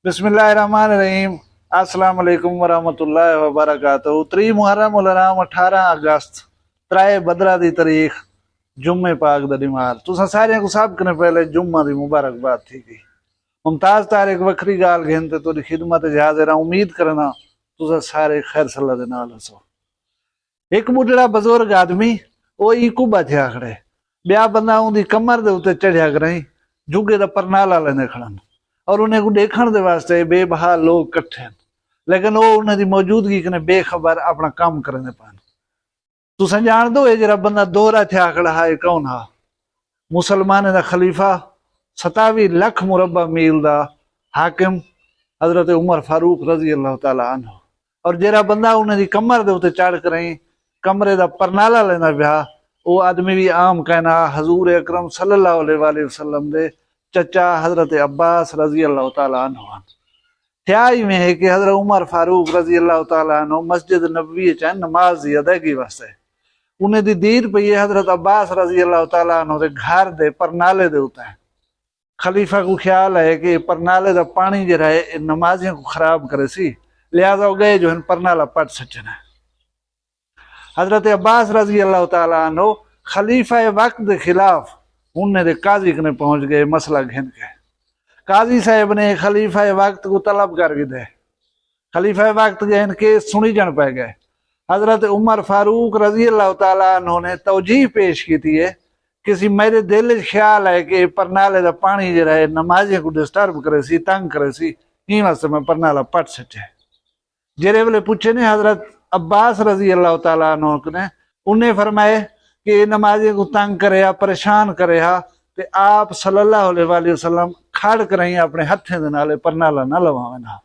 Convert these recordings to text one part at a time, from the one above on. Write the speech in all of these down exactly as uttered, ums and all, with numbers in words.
بسم اللہ الرحمن الرحیم۔ السلام علیکم ورحمۃ اللہ وبرکاتہ۔ تری محرم الحرام، اٹھارہ اگست، ترائے بدرہ دی تاریخ، جمعے پاک دا ڈیوار۔ تساں سارے کو سب کنے پہلے جمعہ دی مبارکباد تھی گئی۔ ممتاز طارق وکھری گال گھن تے تہاڈی خدمت اچ حاضر ہاں۔ امید کرنا تساں سارے خیر صلاح دے نال ہسو۔ ہک ٻڈھڑا بزرگ آدمی، او ایں کٻا تھیا کھڑے۔ ٻیا بندہ اوندی کمر دے اتے چڑھیا کرائیں، جھڳے دا پرنالا لیندے کھڑن، اور انہیں کوں ݙیکھݨ دے واسطے بے بہا لوک کٹھے ہن، لیکن او انہیں دی موجودگی کنے بے خبر اپݨا کم کریندے پئن۔ تساں ڄاݨدو، اے جیڑھا بندہ دوہرا تھیا کھڑا ہا، اے کون ہا؟ مسلمانیں دا خلیفہ، ستاوی لکھ مربع میل دا حاکم، حضرت عمر فاروق رضی اللہ تعالیٰ عنہ۔ اور جیڑھا بندہ انہیں دی کمر دے اتے چڑھ کریں کمرے دا پرنالا لیندا پیا، او آدمی وی عام کائنا، حضور اکرم صلی اللہ علیہ وآلہ وسلم دے چچا حضرت عباس رضی اللہ تعالیٰ عنہ ہن۔ تھیا ایویں ہے کہ حضرت عمر فاروق رضی اللہ تعالیٰ عنہ مسجد نبوی اچ ہن نماز دی ادائیگی واسطے۔ انہیں دی دیر پئی ہے، حضرت عباس رضی اللہ تعالیٰ عنہ دے گھر دے پرنالے دے اتے۔ خلیفہ کوں خیال ہے کہ پرنالے دا پاݨی جیڑھا ہے، اے نمازیاں کوں خراب کریسی، لہذا او ڳئے جو ہن پرنالا پٹ سٹن۔ حضرت عباس رضی اللہ تعالیٰ عنہ خلیفہ وقت دے خلاف انہیں دے قاضی کنے پہنچ ڳئے، مسئلہ گھن کے۔ قاضی صاحب نے خلیفہ وقت کوں طلب کر گھدے۔ خلیفہ وقت ڳئے ہن، کیس سݨیجݨ پئے ڳئے۔ حضرت عمر فاروق رضی اللہ تعالیٰ عنہ نے توجیہ پیش کیتی ہے کہ سی میݙے دل اچ خیال ہے کہ اے پرنالے دا پاݨی جیڑھا ہے نمازیاں کوں ڈسٹرب کریسی، تنگ کریسی، ایں واسطے میں پرنالا پٹ سٹے۔ جیڑھے ویلے پچھے نے حضرت عباس رضی اللہ تعالیٰ عنہ کنے، انہیں فرمائے کہ اے نمازیاں کوں تنگ کرے ہا، پریشان کرے ہا، تے آپ صلی اللہ علیہ وآلہ وسلم کھڑ کرائیں اپݨے ہتھیں دے نال اے پرنالا نہ لواون ہا۔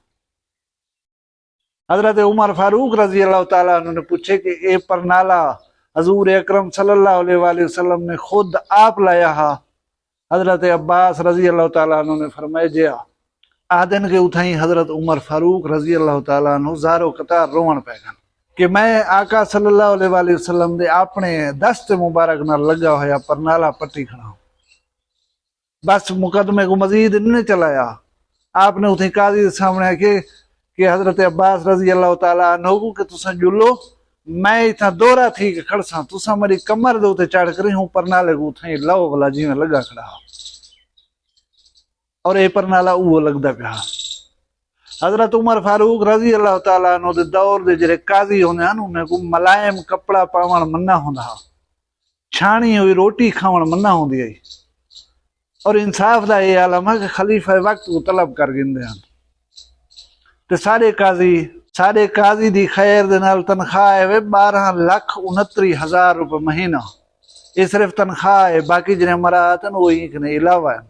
حضرت عمر فاروق رضی اللہ تعالیٰ عنہ نے پچھے کہ اے پرنالا حضور اکرم صلی اللہ علیہ وآلہ وسلم نے خود آپ لایا ہا؟ حضرت عباس رضی اللہ تعالیٰ عنہ نے فرمایا، جی ہا۔ آہدن کہ اتھائیں حضرت عمر فاروق رضی اللہ تعالیٰ عنہ زار و قطار روون پئے ڳن کہ میں آقا صلی اللہ علیہ وآلہ وسلم دے اپݨے دست مبارک نال لڳا ہویا پرنالا پٹی کھڑا ہوں۔ بس مقدمے کوں مزید انہیں چلایا۔ آپ نے اتھیں قاضی دے سامݨے آکھے کہ حضرت عباس رضی اللہ تعالیٰ عنہ کوں کہ تساں ڄلو، میں اتھاں دوہرا تھی کے کھڑساں، تساں میݙی کمر دے اتے چڑھ کریں ہوں پرنالے کوں اتھائیں لو بھلا جیویں لڳا کھڑا ہا۔ اور اے پرنالا اوہو لڳدا پیا ہا۔ حضرت عمر فاروق رضی اللہ تعالیٰ عنہ دے دور دے جیڑھے قاضی ہوندے ہن، انہیں کوں ملائم کپڑا پاوݨ منع ہوندا ہا۔ چھاݨی ہوئی روٹی کھاوݨ منع ہوندی ہئی۔ اور انصاف دا اے عالم ہے کہ خلیفہ وقت کوں طلب کر گھندے ہن۔ تے ساݙے قاضی، ساݙے قاضی دی خیر دے نال تنخواہ ہے وے ٻارہاں لکھ انتری ہزار روپے مہینہ۔ اے صرف تنخواہ ہے، باقی جیڑھے مراعات ہن او ایں کنے علاوہ ہن۔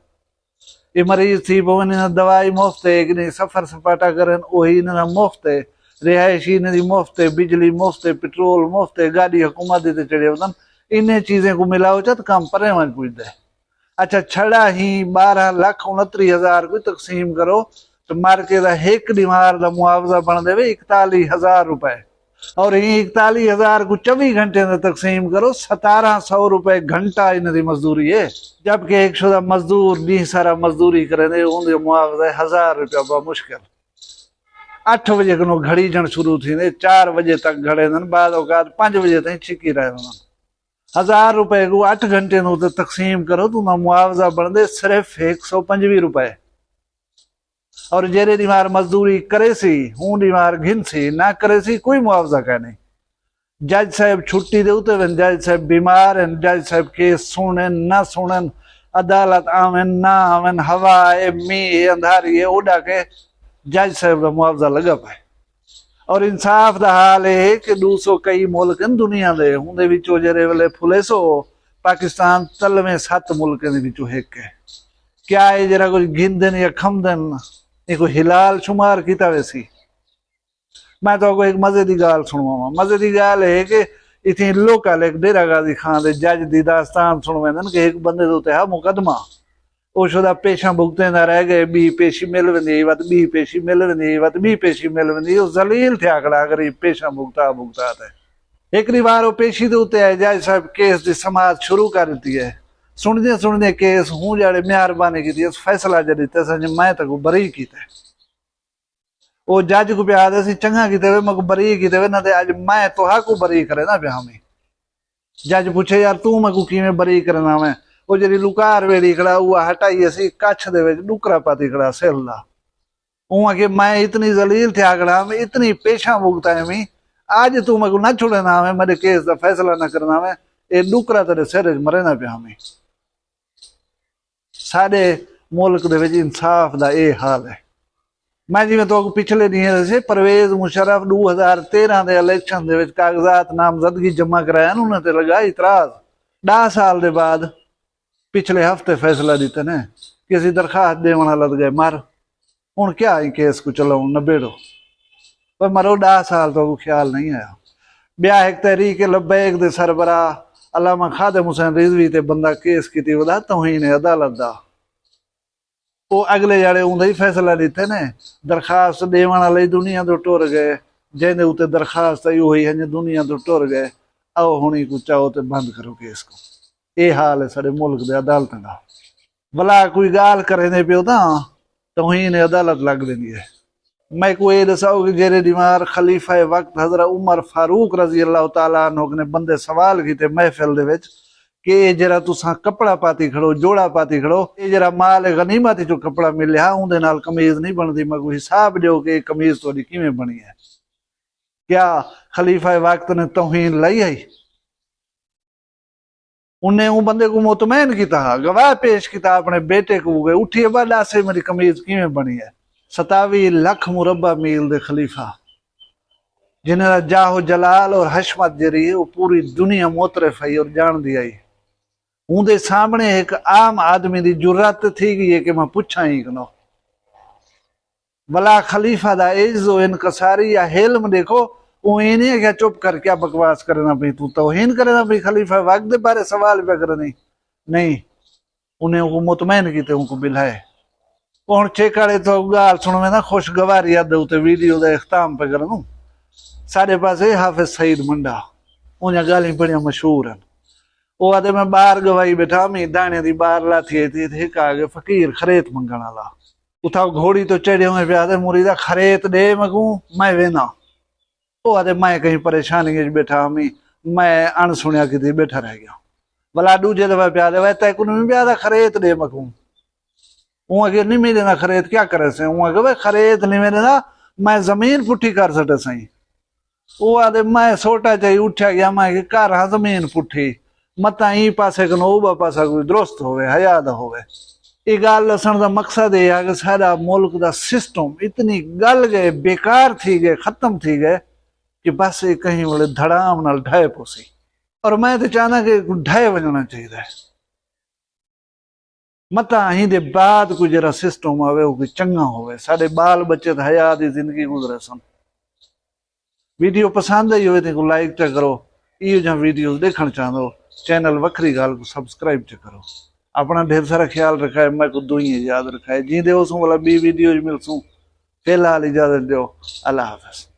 اے مریض تھی پون، انہاں دوائی مفت ہے، ایک ݙینہہ سفر سپاٹا کرن، اوہی انہاں دا مفت ہے، رہائشی انہاں دی مفت ہے، بجلی مفت ہے، پٹرول مفت ہے، گاݙی حکومت دی تے چڑھے ودن، انہیں چیزیں کوں ملاؤ چا تے کم پرے ونڄ پڄدے۔ اچھا، چھڑا ہی ٻارہاں لکھ انتری ہزار کوں تقسیم کرو تے مر کے دا ہک ݙینہوار دا معاوضہ بݨدے وے اکتالیہہ ہزار روپے۔ اور ایں اکتالیہہ ہزار کوں چوی گھنٹے دا تقسیم کرو، ستارہ سو روپے گھنٹہ انہاں دی مزدوری ہے، جبکہ ہک شدہ مزدور ݙینہہ سارا مزدوری کریندے، اوندے معاوضہ ہے ہزار روپیہ بمشکل۔ اٹھ وجے کنوں گھڑیجݨ شروع تھیندے، چار وجے تک گھڑیندن، بعض اوقات پنج وجے تائیں چھکی رہ ویندن۔ ہزار روپے کوں اٹھ گھنٹے دے اتے تقسیم کرو تاں اوندا معاوضہ بݨدے صرف ہک سو پنجوی روپے۔ اور جیڑھے ݙینہوار مزدوری کریسی، اوں ݙینہوار گھنسی، نہ کریسی، کوئی معاوضہ کائنی۔ جج صاحب چھٹی دے اتے ون، جج صاحب بیمار ہن، جج صاحب کیس سݨن نہ سݨن، عدالت آون نہ آون، ہوا ہے، مینہ ہے، اندھاری ہے، اوݙا کے جج صاحب دا معاوضہ لڳا پئے۔ اور انصاف دا حال اے ہے کہ ݙو سو کئی ملک ہن دنیا دے، اوندے وچوں جیڑھے ویلے پھلیسو، پاکستان تلویں ست ملکیں دے وچوں ہک ہے۔ کیا اے جیڑھا کجھ گھندن یا کھمدن، اے کوئی حلال شمار کیتا ویسی؟ میں تہاکوں ہک مزے دی ڳالھ سݨواواں۔ مزے دی ڳالھ اے ہے کہ اتھیں لوکل ہک ڈیرہ غازی خان دے جج دی داستان سݨویندن کہ ہک بندے دے اتے ہا مقدمہ، او شدا پیشاں بھگتیندا رہ ڳئے، ٻی پیشی مل ویندی ہئی، وت ٻی پیشی مل ویندی ہئی، وت ٻی پیشی مل ویندی ہئی، او ذلیل تھیا کھڑا غریب پیشاں بھگتا بھگتا تے۔ ہک ݙینہوار او پیشی دے اتے آئے، جج صاحب کیس دی سماعت شروع کر ݙتی ہے۔ سݨدیاں سݨدیاں کیس ہوں جاڑے مہربانی کیتی، اس فیصلہ جا ݙتے ساں جو میں تیکوں بری کیتے۔ او جج کوں پیا آہدے سی، چنگا کیتے وے میکوں بری کیتے وے، نہ تے اج میں تہاکوں بری کریندا پیا ہامی۔ جج پچھے، یار توں میکوں کیویں بری کریندا ویں؟ او جیڑھی لکار ویڑھی کھڑا، اوہا ہٹائی اسی، کچھ دے وچ ڈکرا پاتی کھڑا سل دا۔ اوں آکھیے، میں اتنی ذلیل تھیا کھڑا ہاں، اتنی پیشاں بھگتا ہامی، اج توں میکوں نہ چھڑیندا ہاویں، میڈے کیس دا فیصلہ نہ کریندا ہاویں، اے ڈکرا تیڈے سر وچ مریندا پیا ہامی۔ ساڈے ملک دے وچ انصاف دا اے حال ہے۔ میں جیویں تہاکوں پچھلے ڈینہہ دسے، پرویز مشرف ڈو ہزار تیرہ دے الیکشن دے وچ کاغذات نامزدگی جمع کرائن، انہاں تے لگا اعتراض۔ ڈاہ سال دے بعد پچھلے ہفتے فیصلہ ڈتے نے کہ اسی درخواست ڈیوݨ آلا ڳئے مر، ہݨ کیا ایں کیس کوں چلاؤں؟ نبیڑو۔ پر مرو، ݙاہ سال تہاکوں خیال نہیں آیا۔ ٻیا ہک تحریک لبیک دے سربراہ علامہ خادم حسین رضوی تے بندہ کیس کیتی ودا توہین عدالت دا۔ او اڳلے جیڑھے اوندے ہی فیصلہ ݙتے نے، درخواست ݙیوݨ آلے دنیا توں ٹر ڳئے، جیندے اتے درخواست آئی اوہی ہن دنیا توں ٹر ڳئے۔ آؤ ہݨ اینکوں چاؤ تے بند کرو کیس کوں۔ اے حال ہے ساݙے ملک دے عدالتاں دا۔ ولا کوئی ڳالھ کریندے پیو تاں توہین عدالت لڳ ویندی ہے۔ میکوں اے ݙساؤ کہ جیڑھے ݙینہوار خلیفہ وقت حضرت عمر فاروق رضی اللہ تعالیٰ عنہ کنے بندے سوال کیتے محفل دے وچ کہ اے جیڑھا تساں کپڑا پاتی کھڑو، جوڑا پاتی کھڑو، اے جیڑھا مال غنیمت وچوں کپڑا ملیا، اوندے نال قمیض نہیں بݨدی، میکوں حساب ݙیو کہ اے قمیض تہاݙی کیویں بݨی ہے؟ کیا خلیفہ وقت نے توہین لائی ہئی؟ انہیں اوں بندے کوں مطمئن کیتا ہا، گواہ پیش کیتا اپݨے بیٹے کوں کہ اٹھی ابا ݙس اے میݙی قمیض کیویں بݨی ہے۔ ستاوی لکھ مربع میل دے خلیفہ، جنہیں دا جاہ و جلال اور حشمت جیڑھی ہے، او پوری دنیا معترف ہئی اور ڄاݨدی ہئی۔ اوندے سامݨے ہک عام آدمی دی جرات تھی ڳئی ہے کہ میں پچھاں ہی کنوں۔ ولا خلیفہ دا عجز و انکساری یا حلم ݙیکھو، اوں ایں نہیں آکھیا، چپ کر، کیا بکواس کریندا پئیں توں، توہین کریندا پئیں، خلیفہ وقت دے بارے سوال پیا کریندا؟ نہیں، انہیں اونکوں مطمئن کیتے اونکوں ٻلھائے۔ او ہݨ چیک آلے تہاکوں ڳالھ سݨویندا، خوشگواری ادے اتے ویڈیو دا اختتام پیا کریندا۔ ساݙے پاسے حافظ سعید منڈا، اونجیاں ڳالھیں بڑیاں مشہور ہن۔ او آہدے، میں ٻار ڳوائی ٻیٹھا ہامی، داݨے دی ٻار لاتھی ہئی تے ہک آ ڳئے فقیر خریت منگݨ آلا۔ اتھاں گھوڑی توں چڑھے ہوئے پیا آہدے، مریدا خریت ݙے میکوں، میں وینداں۔ او آہدے، میں کہیں پریشانی وچ ٻیٹھا ہامی، میں اݨ سݨیا کیتے ٻیٹھا رہ ڳیا۔ ولا ݙوجھے دفعہ پیا آہدے، وے تیکوں نہیں پیا آہدا خریت ݙے میکوں؟ اوں آکھیا، نہیں میݙے نال خریت کیا کریسیں؟ اوں آکھیا، وے خریت نہیں میݙے نال، میں زمین پٹھی کر سٹیسیں۔ او آہدے، میں سوٹا چائی اٹھیا ڳیا، میں کہ کر ہاں زمین پٹھی، متاں ایں پاسے کنوں اوٻا پاسا کوئی درست ہووے، حیا دا ہووے۔ اے ڳالھ ݙسݨ دا مقصد اے ہے کہ ساݙا ملک دا سسٹم اتنی ڳل ڳئے، بیکار تھی ڳئے، ختم تھی ڳئے کہ بس اے کہیں ویلے دھڑام نال ڈھہے پوسی۔ اور میں تے چاہنداں کہ ڈھہے ونڄݨا چاہیدا ہے۔ متاں ایں دے بعد کوئی جیڑھا سسٹم آوے، او کوئی چنڳا ہووے، ساݙے ٻال ٻچے تاں حیا دی زندگی گزریسن۔ ویڈیو پسند آئی ہووے تاں اینکوں لائک چا کرو، ایہو جیہاں ویڈیوز ݙیکھݨ چاہندو، چینل وکھری ڳالھ کوں سبسکرائب چا کرو۔ اپݨا ڈھیر سارا خیال رکھائے، میکوں دعائیں یاد رکھائے، جیندے ہوسوں ولا ٻئی ویڈیو وچ ملسوں۔ فی الحال اجازت ݙیو، اللہ حافظ۔